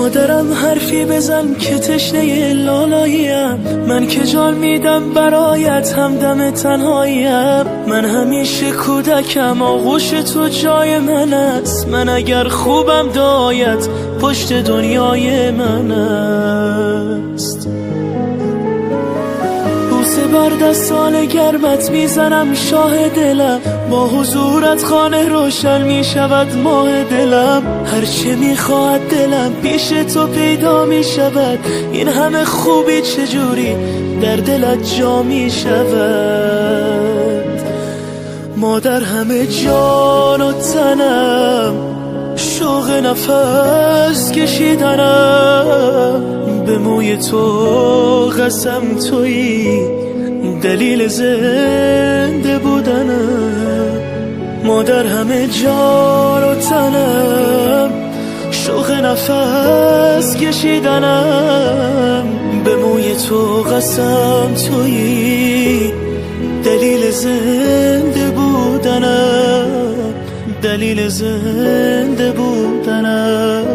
مادرم حرفی بزن که تشنه لالاییم، من که جان میدم برایت همدم تنهاییم، من همیشه کودکم آغوش تو جای من است، من اگر خوبم دایت پشت دنیای من است. بوسه بر دستان گرمت میزنم شاه دلم، با حضورت خانه روشن میشود ماه دلم، هرچه میخواهد دلم پیش تو پیدا میشود، این همه خوبی چجوری در دلت جا میشود. مادر همه جان و تنم، شوق نفس کشیدنم، به موی تو قسم تویی دلیل زنده بودنم. مادر همه جان و تنم، شوق نفس کشیدنم، به موی تو قسم تویی دلیل زنده بودنم، دلیل زنده بودنم.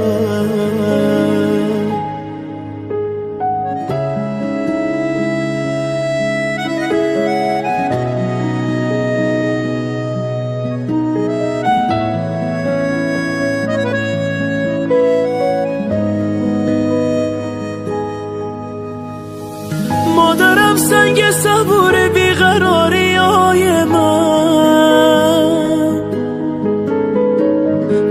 مادرم سنگ صبور بیقراری های من،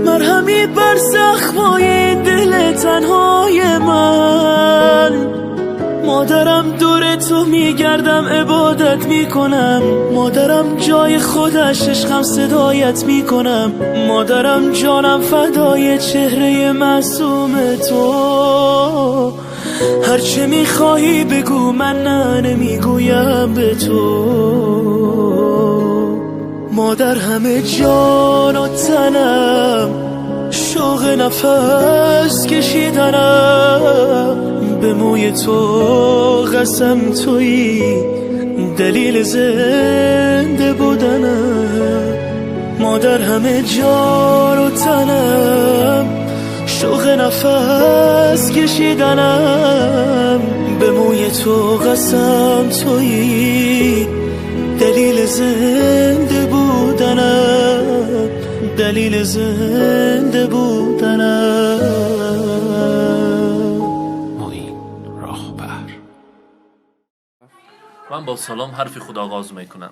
مرهمی بر زخمای دل تنهای من، مادرم دور تو میگردم عبادت میکنم، مادرم جای خودش عشقم صدایت میکنم، مادرم جانم فدای چهره معصوم تو، هرچه میخواهی بگو من نه نمیگویم به تو. مادر همه جان و تنم، شوق نفس کشیدنم، به موی تو قسم تویی دلیل زنده بودنم. مادر همه جان و تنم، شوق نفس کشیدنم، به موی تو قسم تویی دلیل زنده بودنم، دلیل زنده بودنم. معین راهبر. من با سلام حرف خود آغاز میکنم،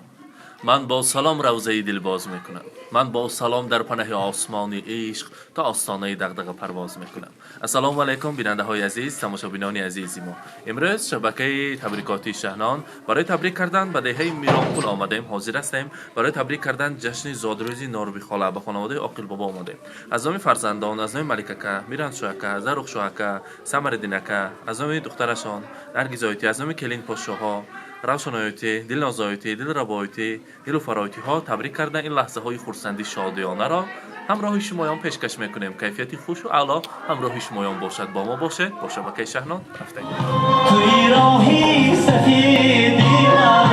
من با سلام روزه دل باز میکنم، من با سلام در پناه آسمان عشق تا آستانه دغدغه پرواز میکنم. السلام علیکم بیننده های عزیز، تماشابینان عزیزی ما. امروز شبکه تبریکاتی شهنان برای تبریک کردن به دهه میرانپول آمدیم، حاضر هستیم برای تبریک کردن جشن زادروز ناربی خاله به خانواده عاقل بابا آمدیم. از نام فرزندان، از نام ملکه، میران شوکه، زرخ شوکه، سمردین اکه، از نام دخترشان نرگس آیتی، از نام کلین پاشاها، روشن آیتی، دلناز آیتی، دلربا آیتی، نیلوفر آیتی ها تبریک کردن. این لحظه های خرسندی شادیانه را همراه شمایان پیشکش میکنیم. کیفیت خوش و اعلی همراه شمایان باشد، با ما باشه، با شبکه شهنان رفته. توی راهی سفیدی من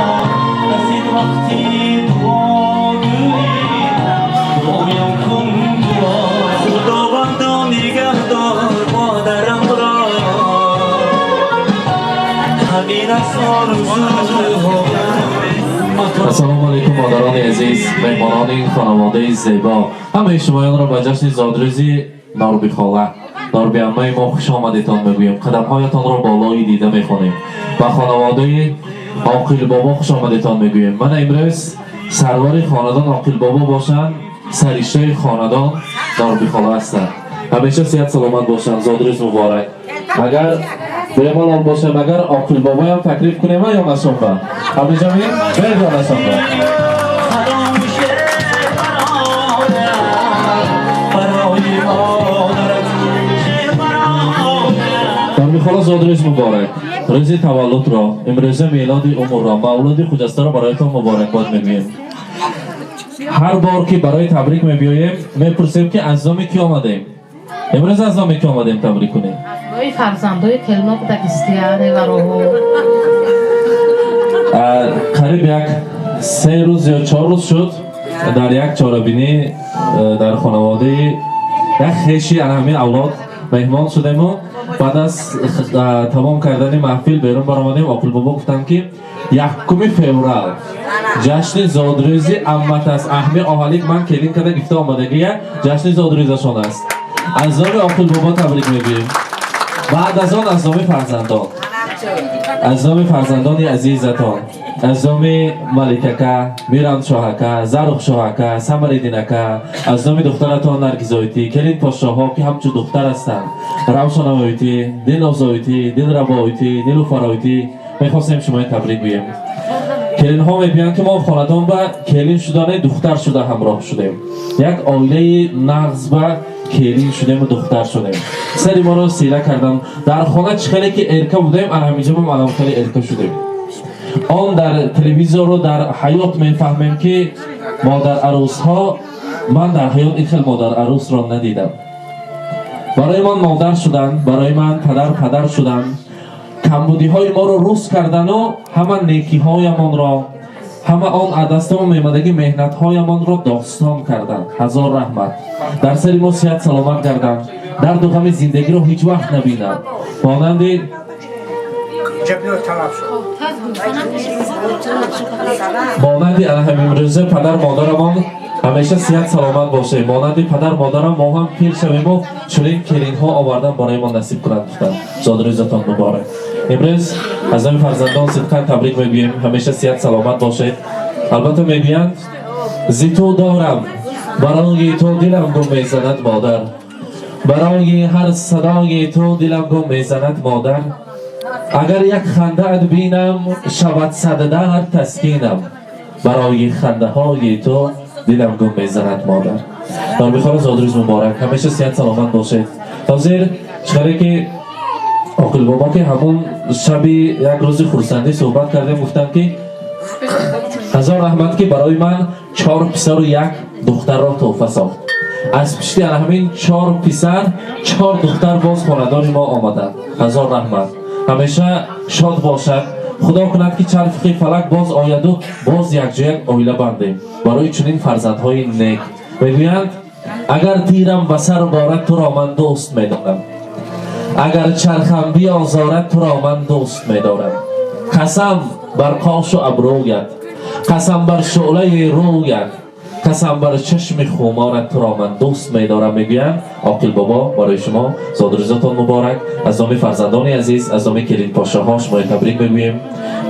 رسید وقتی دعا گوییدم، دعایم کن دعا خداوندا نگهدار مادرم را، همین از آرزوها. السلام علیکم مادران عزیز، مهمانان این خانواده زیبا، همه شمایان را به جشن زادروزی ناربی خاله، ناربی عمه ما خوش آمدیتان میگوییم. قدمهایتان را بالای دیده میخوانیم. به خانواده عاقل بابا خوش آمدیتان میگوییم. من امروز سرور خاندان عاقل بابا باشند، سرشته خاندان ناربی خاله هستند. همیشه صحت سلامت باشند. زادروز مبارک. اگر بهمانان باشه، مگر عاقل بابا هم تکلیف کنیم یا نشون همه جمعی بگو نشون. ناربی خاله زادروز مبارک. روز تولد را، امروز میلاد عمر را، مولود خجسته را برایتان مبارک باد میگوییم. هر بار که برای تبریک میبیاییم میپرسیم که از نام کی آمدیم. امروز از نام کی آمدیم تبریک کنیم؟ از فرزندای کلمه دگستیانه و روحو. قریب یک 3 روز یا 4 روز شد در یک چاربینی در خانواده یک خیشی همین اولاد مهمان شدیم و Баъд аз тамом кардани маҳфил берун баромадем. Оқил бобо гуфтанд, ки 1 феврал ҷашни зодрӯзи аммат аст. Аҳми оҳалик ман келин карда гифта омадагия, ҷашни зодрӯзашон аст. Аз номи Оқил бобо табрик мегӯем. Баъд аз он аз номи фарзандон, аз номи фарзандони азизатон, аз номи Маликака, Мирамшоҳака, Зарухшоҳака, Самариддинака, аз номи духтаратон Наргизоитӣ, келин подшоҳҳо, ки ҳамчун духтар ҳастанд, Равшанаоитӣ, Дилнозоитӣ, Дилрабоитӣ, Нилуфароитӣ, мехостем шумои табрик гӯем. Келинҳо мегӯянд, ки мо хонадон ба келин шудане духтар шуда ҳамроҳ шудем. Як оилаи нағз ба келин шудему духтар шудем. Сари моро сира кардам. Дар хона чӣ хеле ки эрка будем, ана ҳаминҷо мо анам хеле эрка шудем. Он дар телевизору дар ҳаёт мефаҳмем, ки модар арӯсҳо, ман дар ҳаёт ин хел модар арӯсро надидам. Барои ман модар шуданд, барои ман падар шуданд, камбудиҳои моро рӯз кардану ҳама некиҳоямонро, ҳама он адастамо мемадагӣ меҳнатҳоямонро достон карданд. Ҳазор раҳмат. Дар сари мо сиҳат саломат гарданд, дарду ғами зиндагиро ҳеҷ вақт набинанд. Монанди ана ҳамин рӯза падар модарамон ҳамеша сиҳат саломат бошем. Монанди падар модарам мо ҳам пир шавему чунин келинҳо овардан барои мо насиб кунанд, гуфтанд. Зодрӯзатон муборак. Имрӯз аз номи фарзандон сидқан табрик мегӯем. Ҳамеша сиҳат саломат бошед. Албатта, мегӯянд, зи ту дорам, барои ту дилам гум мезанад, модар. Барои ҳар садои ту дилам гум мезанад, модар. Агар як хандаат бинам, шавад сад дард таскинам. Барои хандаҳои ту дилам гум мезанад, модар. Норбихона, зодрӯз муборак. Ҳамеша сиҳат саломат бошед. Ҳозир чиқаре ки Оқил бобо, ки ҳамун шаби як рӯзи хурсандӣ суҳбат кардем, гуфтам, ки ҳазор раҳмат, ки барои ман 4 писару як духтарро тӯҳфа сохт. Аз пишти ана ҳамин 4 писар 4 духтар боз хонадони мо омаданд. Ҳазор раҳмат. Ҳамеша шод бошад. Худо кунад, ки чархи фалак боз ояду боз якҷоя оила бандем барои чунин фарзандҳои нек. Мегӯянд, агар тирам ба сар борад, туро ман дӯст медорам. Агар чархам биозорад, туро ман дӯст медорам. Қасам бар қошу абрӯят, қасам бар шӯълаи рӯят, қасам бар чашми хуморат, туро ман дӯст медорам, мегӯянд. Оқил бобо, барои шумо зодрӯзатон муборак. Аз номи фарзандони азиз, аз номи келинпошоҳо шумои табрик мегӯем.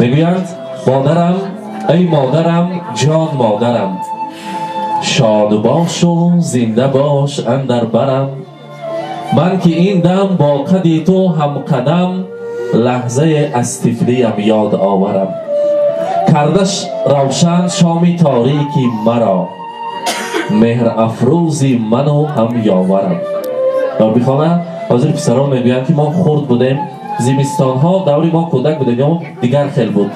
Мегӯянд, модарам, эй модарам, ҷон модарам, шод бошу зинда бош андар барам. Ман ки ин дам бо қади ту ҳамқадам, лаҳзае аз тифлиям ёд оварам. Кардаш равшан шоми торики маро, меҳр афрӯзи ману ҳам ёварам. Норбихона, ҳозир писарон мегӯянд, ки мо хурд будем, зимистонҳо даври мо кӯдак будем, ё дигар хел буд.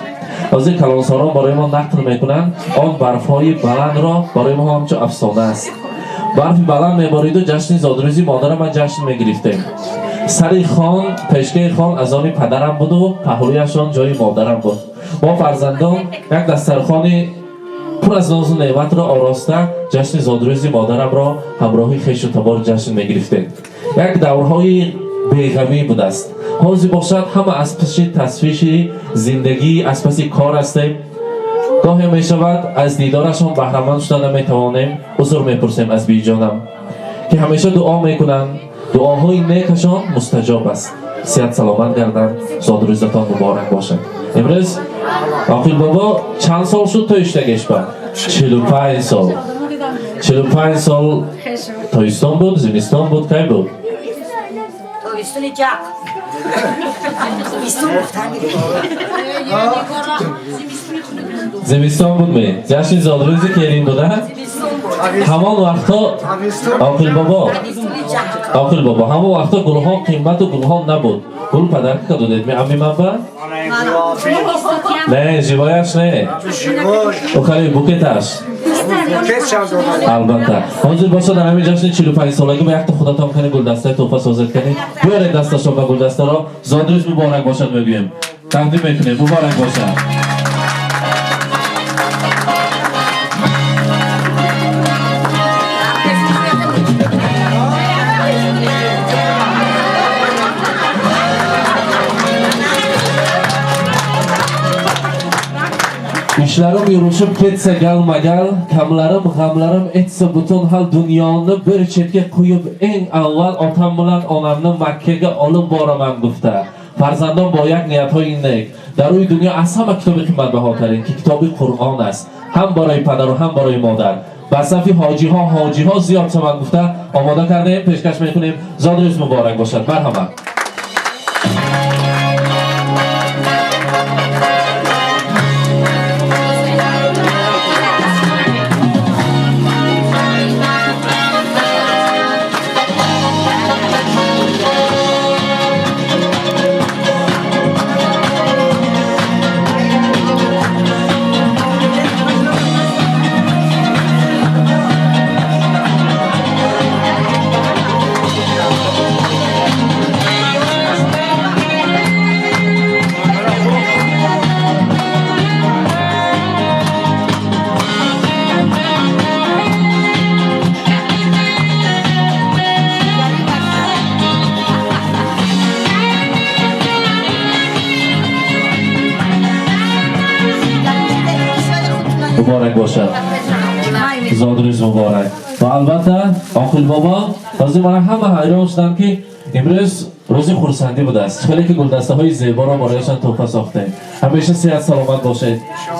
Ҳозир калонсолон барои мо нақл мекунанд, он барфҳои баландро барои мо ҳамчун афсона аст. Барфи баланд мебориду ҷашни зодрӯзи модарам ман ҷашн мегирифтем. Сари хон, пешкаи хон аз они падарам буду паҳлӯяшон ҷои модарам буд. Мо фарзандон як дастархони пур аз нозу неъматро ороста ҷашни зодрӯзи модарамро ҳамроҳи хешу табор ҷашн мегирифтем. Як даврҳои беғамӣ будааст. Ҳозир бошад, ҳама аз паши тасвиши зиндагӣ, аз паси кор ҳастем. Гоҳе мешавад, аз дидорашон баҳраманд шуда наметавонем. Узр мепурсем аз биҷонам, ки ҳамеша дуо мекунанд. Дуоҳои некашон мустаҷоб аст. Сиҳат саломат гарданд. Зодрӯзатон муборак бошад. Имрӯз Оқил бобо чанд сол шуд тоиштагешба? 45 сол. 45 сол. Тобистон буд, зимистон буд, кай буд? Тобистони ҷақ. Зимистон гуфтан. Зимистон буд ме? Ҷашни зодрӯзи келин буда? Ҳамон вақтҳо, Оқил бобо, Оқил бобо, ҳамон вақтҳо гулҳо қимату гулҳо набуд. Гул падарка додед ме амми ман ба? Не, живояш не. Охари букеташ. Албатта. Ҳозир бошад, дар ҳамин ҷашни 45 солагӣ ба якта худатон кани гулдастаи тӯҳфа созед кани. Биёред дасташон ба гулдастаро. Зодрӯз муборак бошад мегӯем. Тақдим мекунем. Муборак бошад. İşlerim yürüşüp ketse galmagal, kamlarim g'amlarim etsa butun hal dunyoni bir chetga qo'yib eng avval otam bilan onamni Makkaga olib boraman gufta. Farzandon бо як ниятҳои нек дар рӯи дунё аз ҳама китоби қиматбаҳотарин ки китоби Қуръон аст, ҳам барои падару ҳам барои модар. Ба сафи ҳоҷиҳо ҳоҷиҳо зиёд шаванд гуфта омода кардаем, пешкаш мекунем. Зодрӯз муборак бошад. Марҳамат. Муборак бошад. Зодрӯз муборак. Ва албатта Оқил бобо, ҳозир мана ҳама ҳайрон шудам ки имрӯз рӯзи хурсандӣ будааст. Хеле ки гулдастаҳои зеборо барояшон туҳфа сохтем. Ҳамеша сиҳат саломат бошед.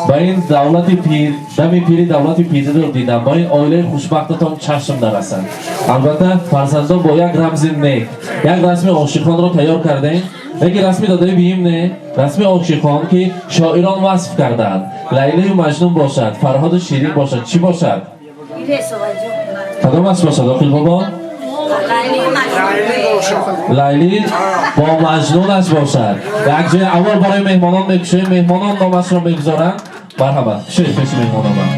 Ба ин давлати пир, дами пири давлати пириро дидам. Ба ин оилаи хушбахтатон чашм нарасад. Албатта фарзандон бо як рамзи нек, як расми ошиқонро тайёр кардаем. Лекин расми додаи биим не, расми ошиқон ки шоирон васф кардаанд. Лайлию Маҷнун бошад, Фарҳоду Ширин бошад, чӣ бошад? Кадом аст бошад, Оқил бобо? Лайли бо Маҷнунаш бошад. Як ҷои аввал барои меҳмонон мекушоем, меҳмонон номашро мегузоранд. Марҳамат, кушоед пеши меҳмонон.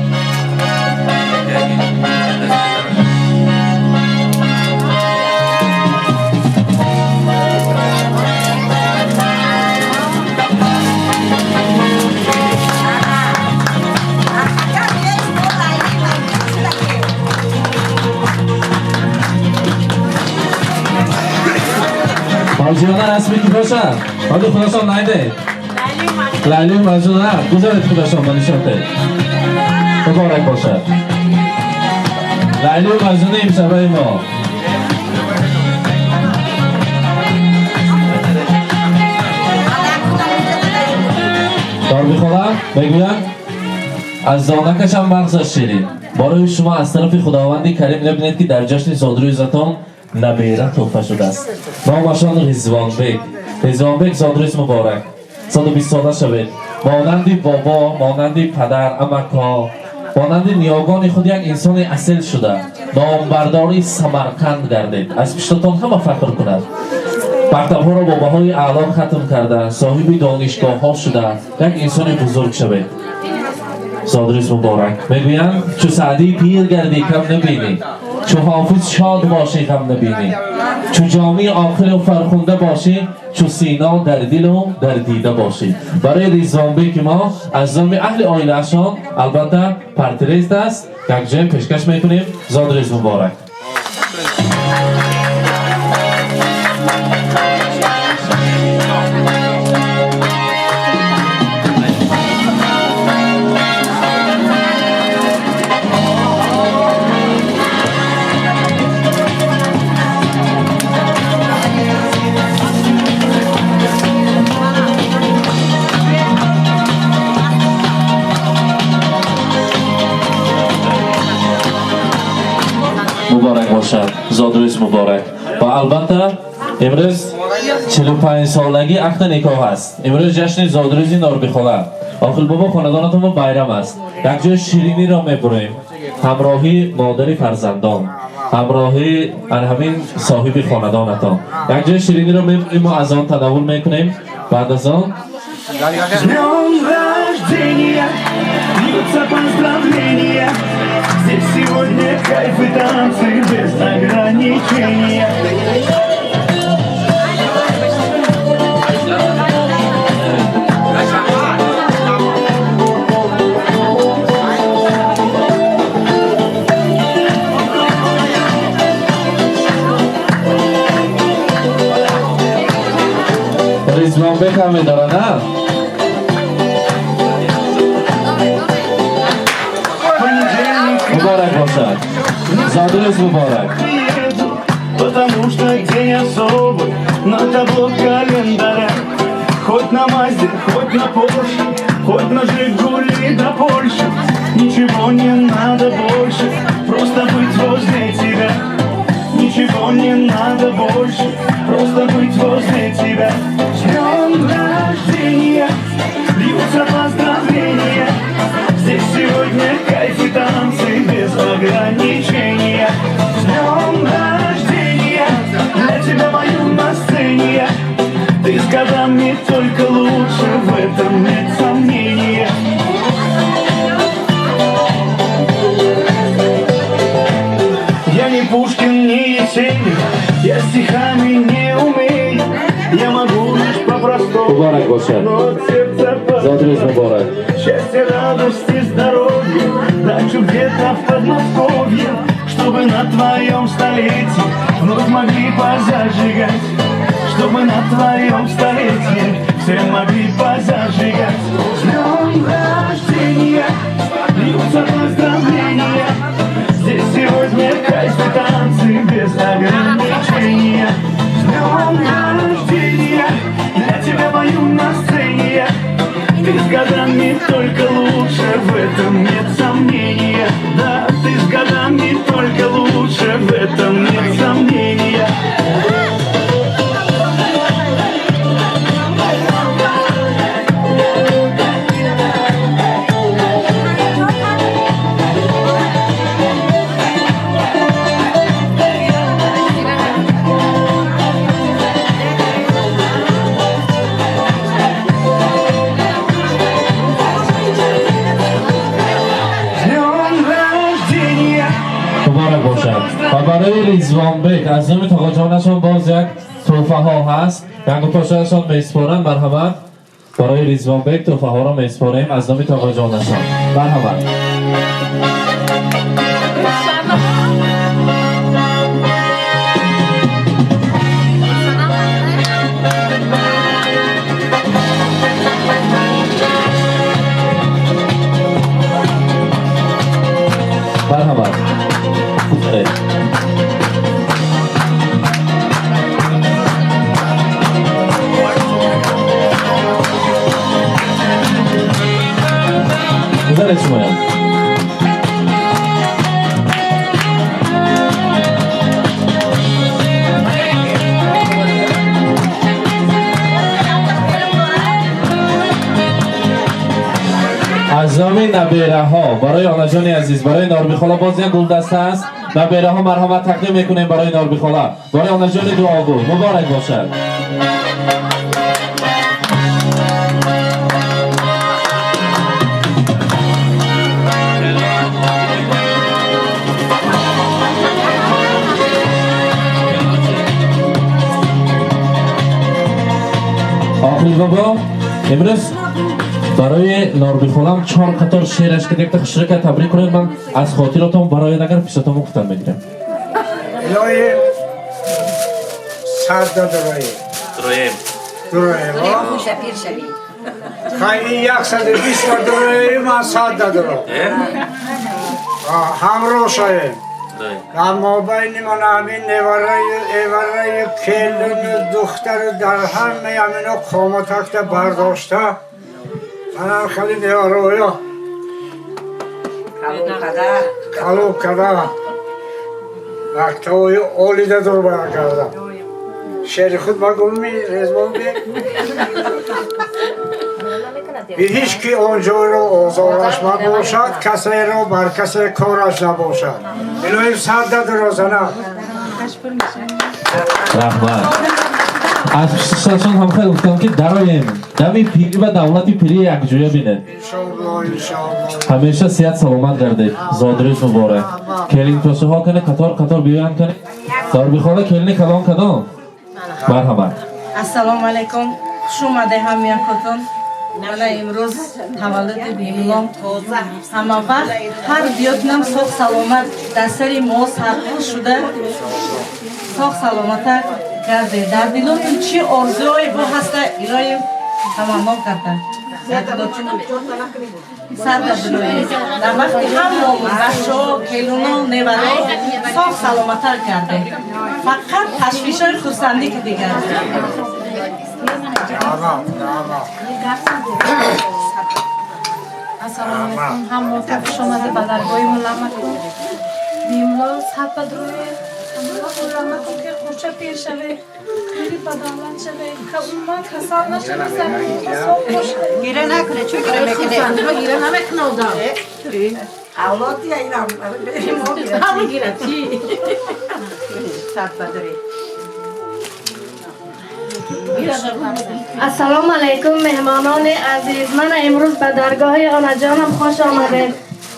ҳоҷиёна расме ки бошад? Ҳоли худашон найдед. Лайли Маҷнун гузоред худашон ба нишон дед. Муборак бошад. Лайли Маҷнуни имшабаи мо. Дорбихола мегӯянд аз донакашам мағзаш ширин. Барои шумо аз тарафи Худованди Карим мебинед ки дар ҷашни зодрӯзатон набера туҳфа шудааст. Номашон Ризвонбек. Ризвонбек, зодрӯз муборак. 120 сола шавед. Монанди бобо, монанди падар, амакҳо, монанди ниёгони худ як инсони асил шуда номбардори Самарқанд гардед. Аз пиштатон ҳама фахр кунад. Мактабҳоро бо баҳои аъло хатм карда, соҳиби донишгоҳҳо шуда, як инсони бузург шавед. Зодрӯз муборак. Мегӯянд чу Саъдӣ пир гардӣ кам набинӣ, чу ҳофиз шод бошӣ ғам набинӣ, чу ҷомии оқилу фархунда бошӣ, чу Сино дар дилу дар дида бошӣ. Барои Ризвонбеки мо аз номи аҳли оилаашон албатта портрет аст, якҷоя пешкаш мекунем. Зодрӯз муборак. Муборак бошад, зодрӯз муборак. Ва албатта имрӯз 45 солагии ақди никоҳ аст. Имрӯз ҷашни зодрӯзи Норбихола. Оқил бобо, хонадонатон байрам аст. Як ҷои шириниро мебурем. Ҳамроҳи модари фарзандон, ҳамроҳи ҳамин соҳиби хонадонатон. Як ҷои шириниро мебурем ва аз он тановул мекунем. Баъд аз он С днем рождения, льются поздравления. Здесь сегодня кайф и танцы без ограничения. Ризвонбек ҳам медорад, а? Зодрӯз муборак. Приеду, потому что день особый на табло календаря. Хоть на Мазде, хоть на Порше, хоть на Жигули до Польши. Ничего не надо больше, просто быть возле тебя. Ничего не надо больше, просто быть возле тебя. С днем рождения, льются поздравления. Здесь сегодня кайф и танцы без ограничения. С днем рождения, для тебя мою на сцене я. Ты с годами только лучше, в этом нет сомнения. Я не Пушкин, не Есенин, я стихами не умею. Я могу лишь по-простому, Муборак бошад. Но от сердца Зодрӯз муборак. Счастья, радости, здоровья, дачу где-то в Подмосковье, чтобы на твоем столетии вновь могли позажигать, чтобы на твоем столетии все могли позажигать. С днем рождения, льются поздравления. Здесь сегодня кайф и танцы без ограничения. С днем рождения, для тебя мою на сцене я. Ты с годами только лучше, в этом нет сомнения. Да, ты с годами только лучше, в этом нет сомнения. С днем рождения! Муборак бошад. Ва барои Ризвонбек аз номи тоғоҷонашон боз як тӯҳфаҳо ҳаст. Янгупошаашон месупоранд. Марҳамат. Барои Ризвонбек тӯҳфаҳоро месупорем аз номи тоғоҷонашон. Марҳамат. Марҳамат. Гузаред. Гузаред шумоям. Аз номи набераҳо барои онаҷони азиз, барои Норбихола боз як гулдаста аст. Набераҳо, марҳамат, тақдим мекунем барои Норбихола, барои онаҷони дуогӯ. Муборак бошад. Оқил бобо, имрӯз барои Норбихолам чор қатор шеъраш ки якта хушрака табрик кунед. Ман аз хотиротон барои агар писатон гуфтан мегирам. Илоҳи, садда дурои. Дуроем. Дуроем. Хуша пир шавӣ. Хай, 120 дурои, ман садда дуро. Ҳамроҳ шавем. Дуроем. Дар мобайни ман ҳамин невараи эвараи келину духтару дар ҳамаи ҳамино қоматакта бардошта, манам хеле невароё Калон када. Калон када, мактабҳои олида дурбара кардам. Шеъри худ магумми, Резвонбек? Ҳеҷ ки он ҷойро озораш мабошад, касеро бар касе кораш набошад. Илоҳим, садда дурозана. Раҳмат. Аз пишташон ҳам хеле гуфтам, ки дароем, дами пирӣ ва давлати пирӣ якҷоя бинед. Иншоалло, иншоалло. Ҳамеша сиҳат саломат гардед. Зодрӯз муборак. Келинпошаҳо кане, қатор қатор биёянд кане. Норбихола, келини калон кадом? Марҳамат. Ассалому алайкум, хуш омаде ҳамякотон. Мана имрӯз таваллуди бимлом. Ҳама вақт ҳар биёднам соғ саломат, дар сари мо сарпӯш шуда, соғ саломата гарде. Дар дилотон чӣ орзуҳое бо ҳаста, илоҳим, Таманно карда. Сар дар вақти ҳама бачаҳо, келуно, неваро соғ саломаттар карде. Фақат ташвишҳои хурсандӣ ки дигар. Ассалому алайкум. Ҳаммотон хуш омада ба даргоҳи мулламакун. Бимло саб ба дуруе. Мулламакун ки хурча пир шаве, пири ба давлат шаве, умуман касал нашаве, сармоқа соғ боша. Гире накуне, чӣ гире мекуне? Гире намекуна одам. Авлод я инам. Ҳама гира чӣ? Сад ба дуре. Ассалому алайкум, меҳмонони азиз. Ман имрӯз ба даргоҳи онаҷонам хуш омадед.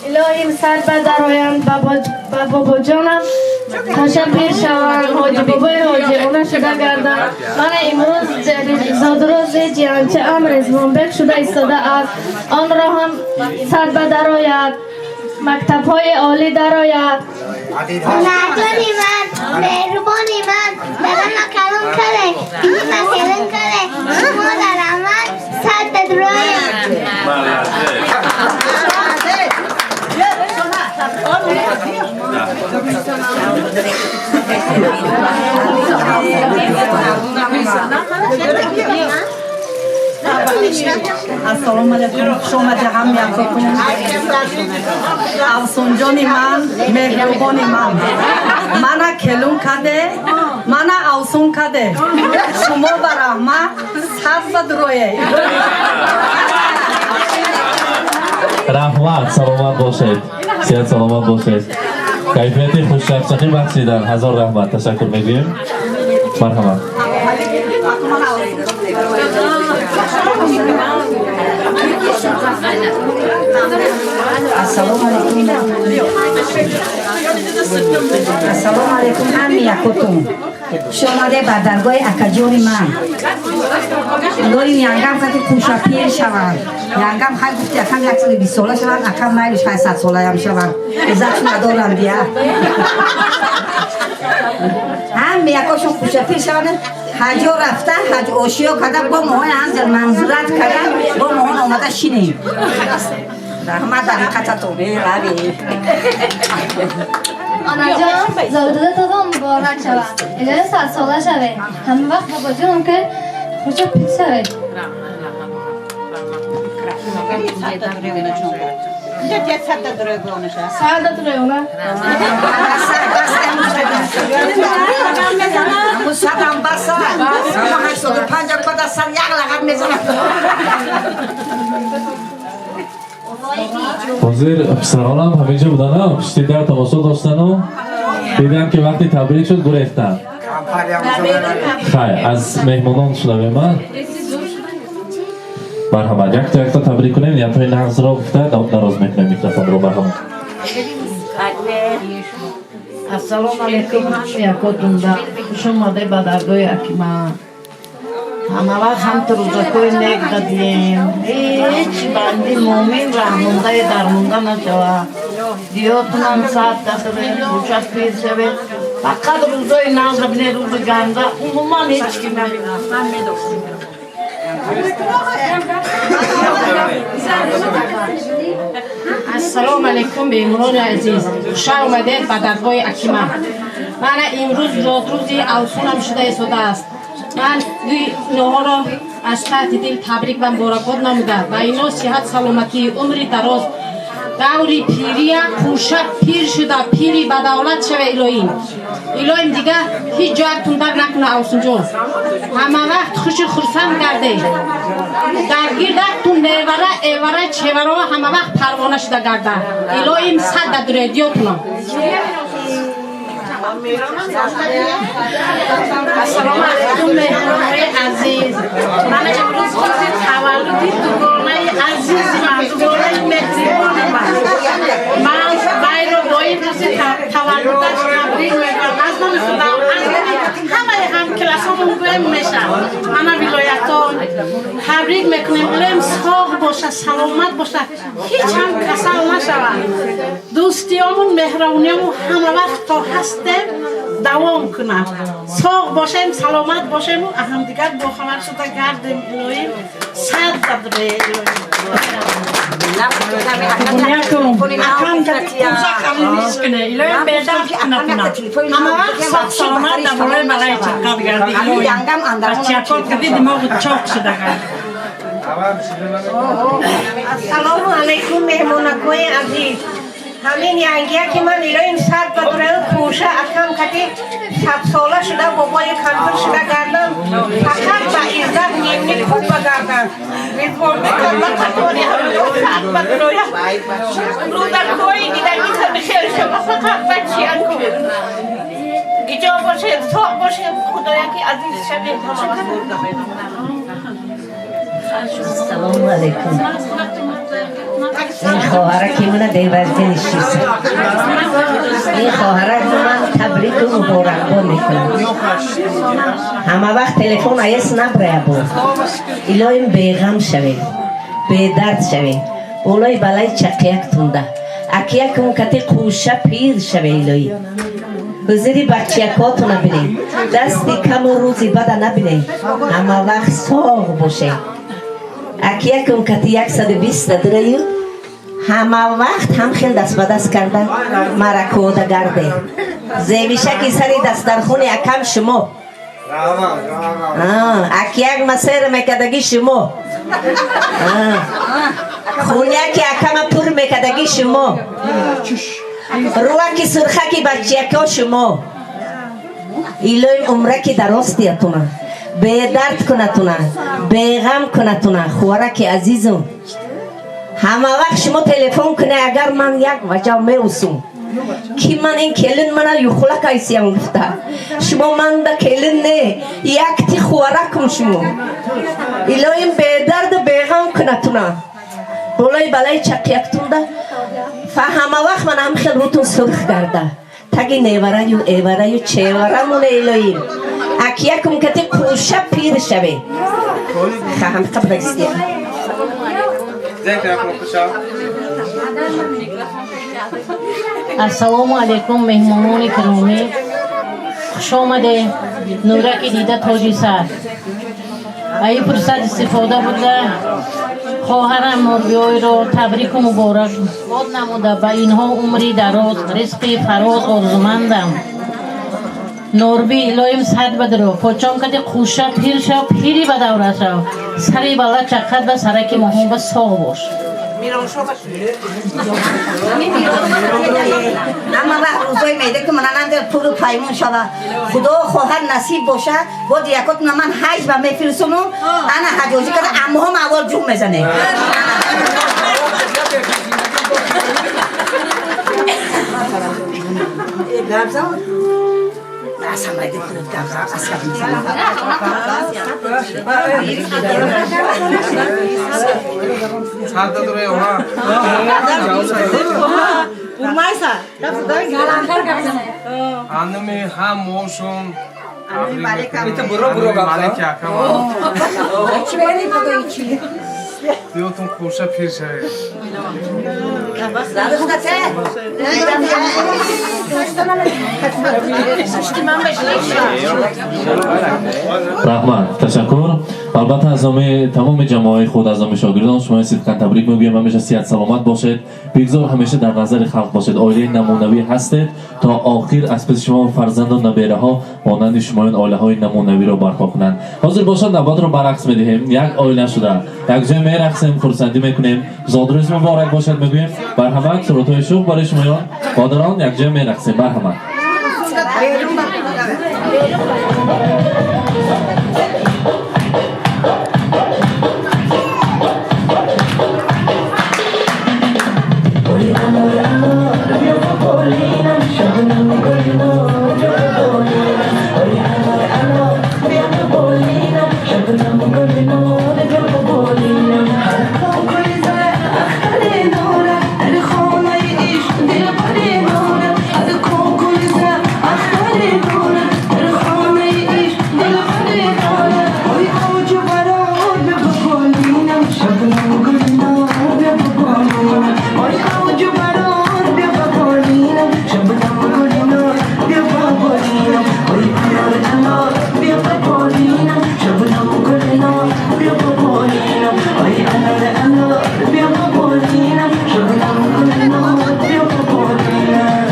Илоҳим сар ба дароянд, ба бобоҷонам хоша пир шаванд, ҳоҷи бобои ҳоҷи она шуда гарданд. Ман имрӯз зодрӯзи ҷиянчаам Резвонбек шуда истодааст. Онро ҳам сар ба дарояд, мактабҳои олӣ дарояд. Онаҷони ман, меҳрубони ман, дадама калон каде, бима келин каде, шумо дар амал сад ба дуроед. Ассалому алайкум, хуш омади ҳам якотон. Авсонҷони ман, меҳрубони ман. Мана келун каде, мана авсун каде. Шумо ба раҳмат, сад ба дурое. Раҳмат, саломат бошед. Сиҳат саломат бошед. Кайфияти хушчақчақӣ бахшидан. Ҳазор раҳмат. Ташаккур мегӯем. Марҳамат. Ассалому алайкум. Ассалому алайкум ҳами якотон. Хуш омаде ба даргоҳи акаҷони ман. Илоҳим янгам кати кӯша пир шаванд. Янгам хай гуфти акам 120 сола шаванд, акам майлиш хай 100 солаям шаванд. Иззатш надорам бия. Ҳами якошон кӯша пир шаванд. Ҳаҷо рафта, ҳаҷ ошиё карда, бо моҳои ҳанзел манзурат карда, бо моҳон омада шинем. Раҳмат дар диққататон. Рави. Онаҷон, зодрӯзатон муборак шавад. Илоҳи садсола шавед. Ҳама вақт бобоҷонам ки хурча пир шавед. Сад дуроёна. Садам баса. 85 бада сад як лағат мезанам. Ҳозир писаронам ҳаминҷо будану пишти дар тамошо доштану дидам ки вақти табрик шуд гурехтанд. Хай, аз меҳмонон шунавем. Марҳамат, якто якто табрик кунем, ниятҳои нағзро гуфта дароз мекунем микрофонро. Марҳамат. Ассалому алайкум ҳами якотунда. Хуш омаде ба даргоҳи акима. Ҳама вақт ҳамту рӯзакҳои нек дадием. Ҳеҷ банди муъмин раҳмондаю дармонда нашавад. Диётунам сад дадре, хуршад пир шавед. Фақат рӯзои нағза бинед, рӯзи ганда умуман ҳеҷ ким набинад. Ассалому алайкум меҳмонони азиз. Хуш омадед ба даргоҳи акима. Мана имрӯз зодрӯзи авсунам шуда истодааст. Ман инҳоро аз таҳти дил табрик ва муборакбод намуда ва ино сиҳат, саломатӣ, умри дароз, даври пирия пӯша пир шуда, пири ба давлат шава илоҳим. Илоҳим дига ҳеҷ ҷоятун дар накуна авсунҷон. Ҳама вақт хушу хурсанд гарде. Дар гирдатун невара, эвара, чеваро ҳама вақт парвона шуда гарда. Илоҳим сад дадуре диётунам. Ассалому алайкум меҳмонои азиз. Ман имрӯз рӯзи таваллуди дугонаи азизи ман, дугонаи меҳрибони ман. Ман вайро бо ин рӯзи таваллудаш табрик мекунам. Аз номи худам, аз номи ҳамаи ҳамкиласомон гӯем мешавад. Мана вилоятон табрик мекунем. Илоҳим соғ боша, саломат боша, ҳеҷ ҳам касал нашавад. Дӯстиёмун, меҳрубониёмун ҳама вақт то ҳастем. Давом кунад, соғ бошем, саломат бошему ҳамдигар бохабар шуда гардем. Илоҳим, сад бадре, илоҳим. Акам илоҳим, бедард кунатуна, ҳама вақт соғ саломат дар болои балаи чаққат гарди. Илоҳим, бачиякон кади димоғу чоқ шуда гард. Ассалому алайкум, меҳмонакои азиз. Ҳамин янгия ки ман, илоҳим, сад бадураю кӯша акам кати 100-сола шуда, бобои кампир шуда гардам, фақат ба иззат нимни хуб багардам. Ризвонбекама қатори ҳамино сад бадуроя рӯзакҳои дидагӣ хел шума, фақат бачиякун гиҷо бошем, соғ бошем, худоя ки азиз шавем ҳама. Салому алайкум. Ин хоҳараки мана деварди нишиста. Ин хоҳарак ман табрику муборакбод мекунам. Ҳама вақт телефон аес набрая буд. Илоҳим, беғам шавем, бедард шавем, болои балаи чақияк тунда акиякун кати қӯша пир шаве. Илоҳӣ, ҳузури бачиякотона бинем, дасти каму рӯзи бада набинем, ҳама вақт соғ бошем. Акиякун кати 120 дураю ҳама вақт ҳам хел даст ба даст карда маракода гарде. Зевишаки сари дастархони акам шумо, акияк масер мекардаги шумо, хуняки акама пур мекардаги шумо, рӯаки сурхаки бачияко шумо. Илоҳим, умраки дароз диятуна, бедард кунатуна, беғам кунатуна. Хуараки азизум, ҳама вақт шумо телефон куне, агар ман як ваҷав меусум, ки ман ин келин мана юхла кайсиям гуфта, шумо манда келин не, якти хуаракум шумо. Илоҳим, бедарду беғам кунатуна, болои балаи чақияктунда фа ҳама вақт ман ҳам хел рӯтун сурх гарда, таги невараю эвараю чеварамуне. Илоҳим, акиякум кати қӯша пир шаве. Хаҳам қабрагистия. Ассалому алайкум, меҳмонони киромӣ, хушомаде. Нураки дида, тоҷи сар. Ин фурсат истифода бурда, хоҳарам Нурбиёйро табрику муборакбод намуда, ба инҳо умри дароз, ризқи фароз орзумандам. Норби, илоҳим, сад бадро почон кади қӯша пир шав, пири ба давра шав, сари бала чаққат ба сараки моҳон ба соғ бош. Ҳама вақт рӯзои меида ки манананд пуру паймон шава. Худо хоҳад, насиб боша, боз якотуна ман ҳаҷ ба мефирсунум. Ана ҳаҷоҷӣ карда, аммоҳом аввал ҷум мезанем. Анами ҳам мошун малики акама диётун қурша пир шавед. Раҳмат, ташаккур. Албатта, аз номи тамоми ҷамоаи худ, аз номи шогирдон шумои сидқан табрик мегӯям. Ҳамеша сиҳат саломат бошед, бигзор ҳамеша дар назари халқ бошед. Оилаи намунавӣ ҳастед, то охир аз паси шумо фарзанду набераҳо монанди шумоён оилаҳои намунавиро барпо кунанд. Ҳозир бошад, навбатро барақс медиҳем. Як оила шуда якҷоя мерақсем, хурсандӣ мекунем. Зодрӯз муборак бошад мегӯем. Барҳамат, сурудҳои шӯх барои шумоён, модарон, якҷоя мерақсем. Барҳамат. انار بیا بالینم شبنم گلنار بیا بالینم آی انار انار بیا بالینم شبنم گلنار بیا بالینم.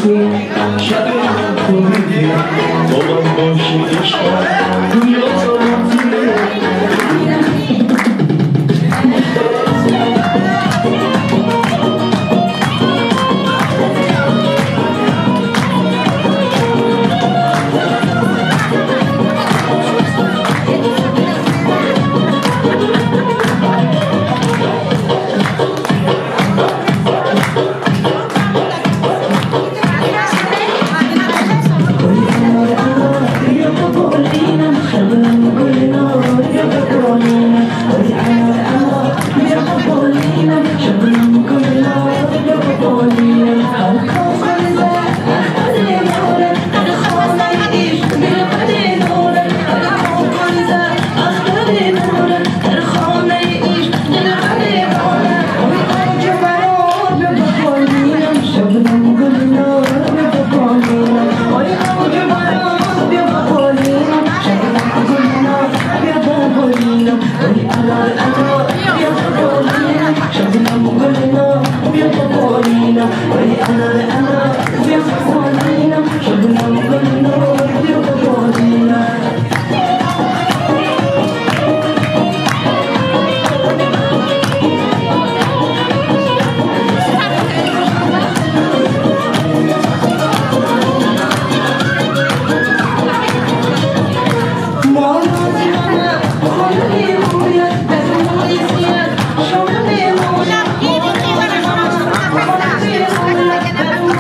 تو شب من تو با من باشی عشقم دنیا تمام.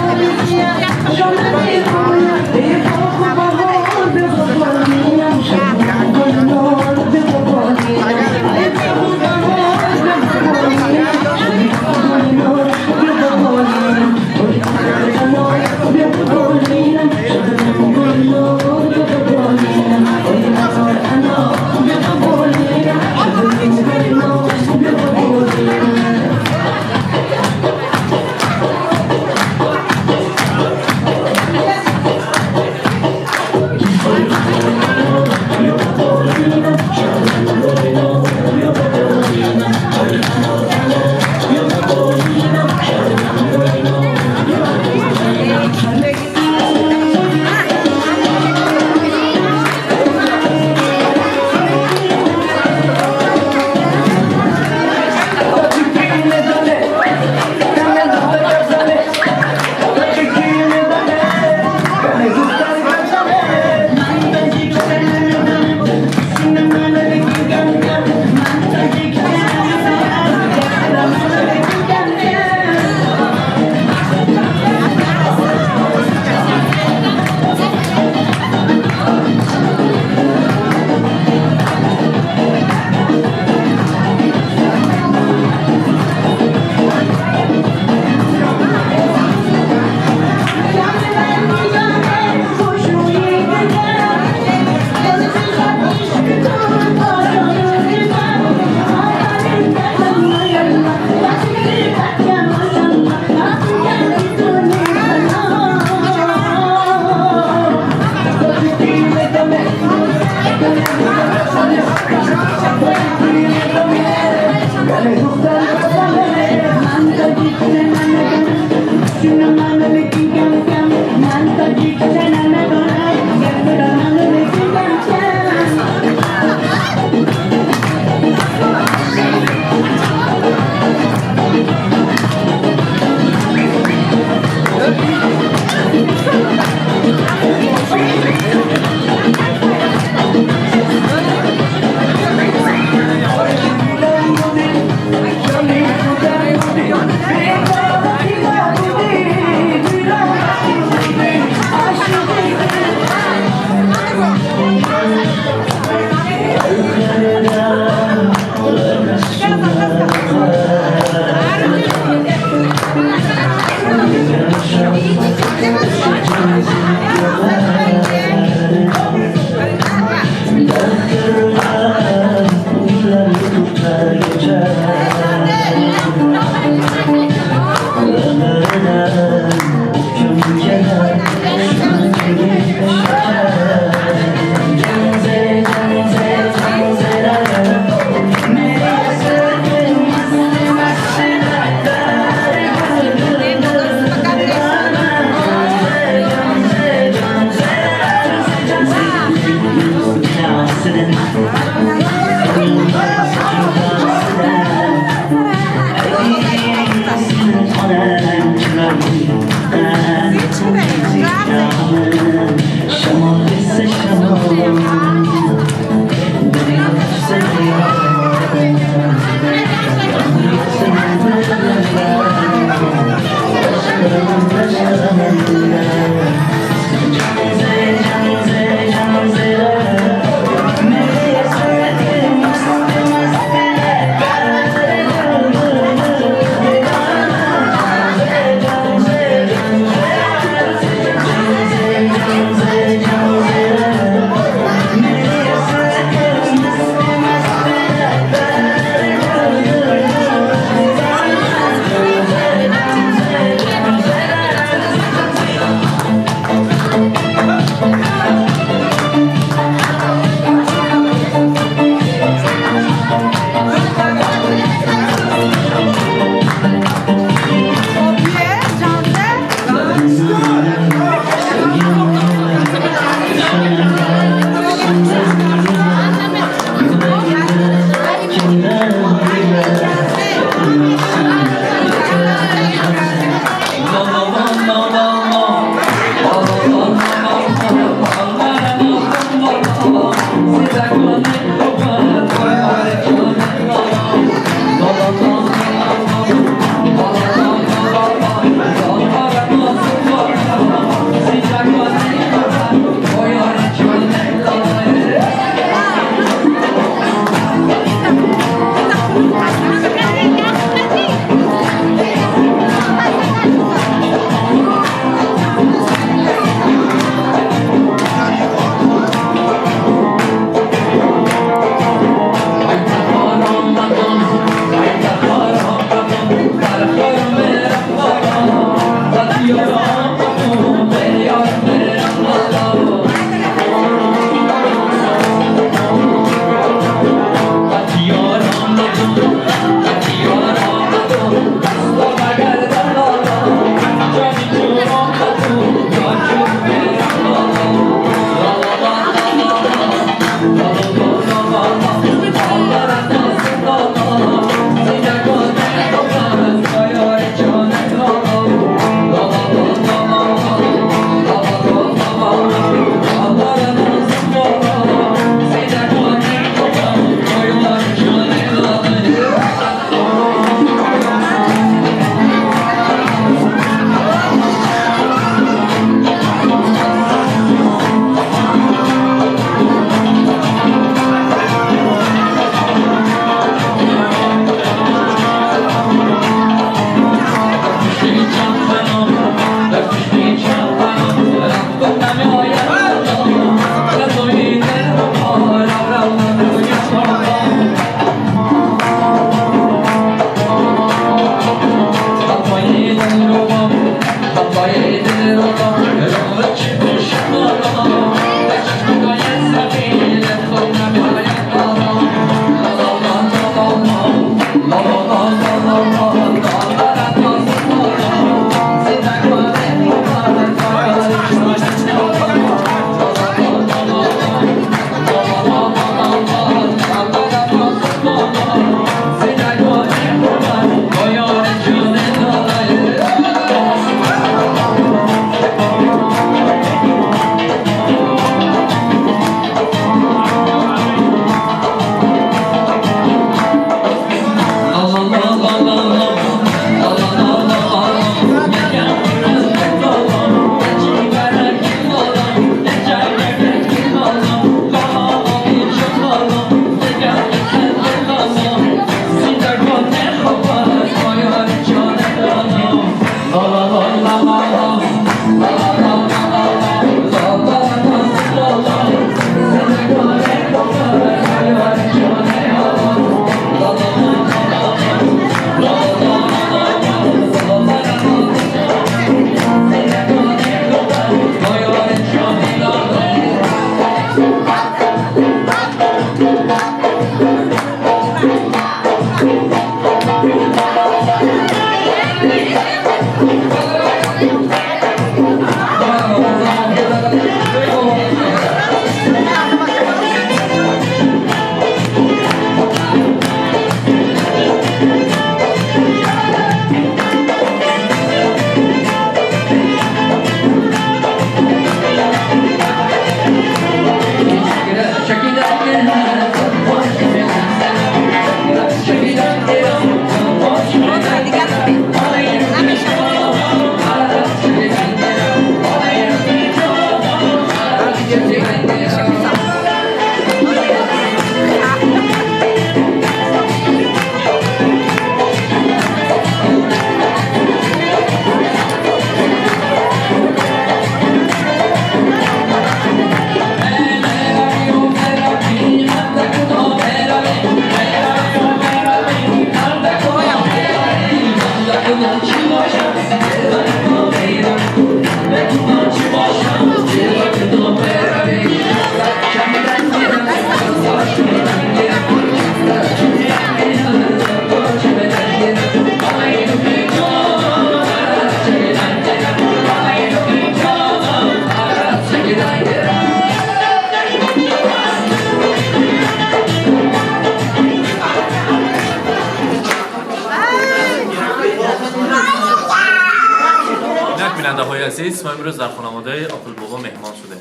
Бинандаҳои азиз, мо имрӯз дар хонаводаи Оқилбобо меҳмон шудем.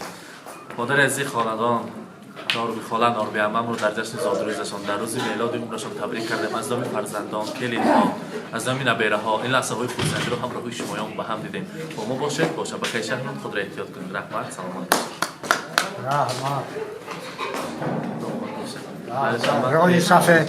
Модари азизи хонадон, Норби хола, Норби аммамро дар ҷашни зодрӯзашон, дар рӯзи мелоди умрашон табрик кардем. Аз номи фарзандон, келинҳо, аз номи набераҳо ин лаҳзаҳои хурсандиро ҳамроҳи шумоён ба ҳам дидем. Бо мо бошед, бо шабакаи Шаҳнуд худро эҳтиёт кунед. Раҳмат, саломат бошед. Раҳмат. Роҳи сафед.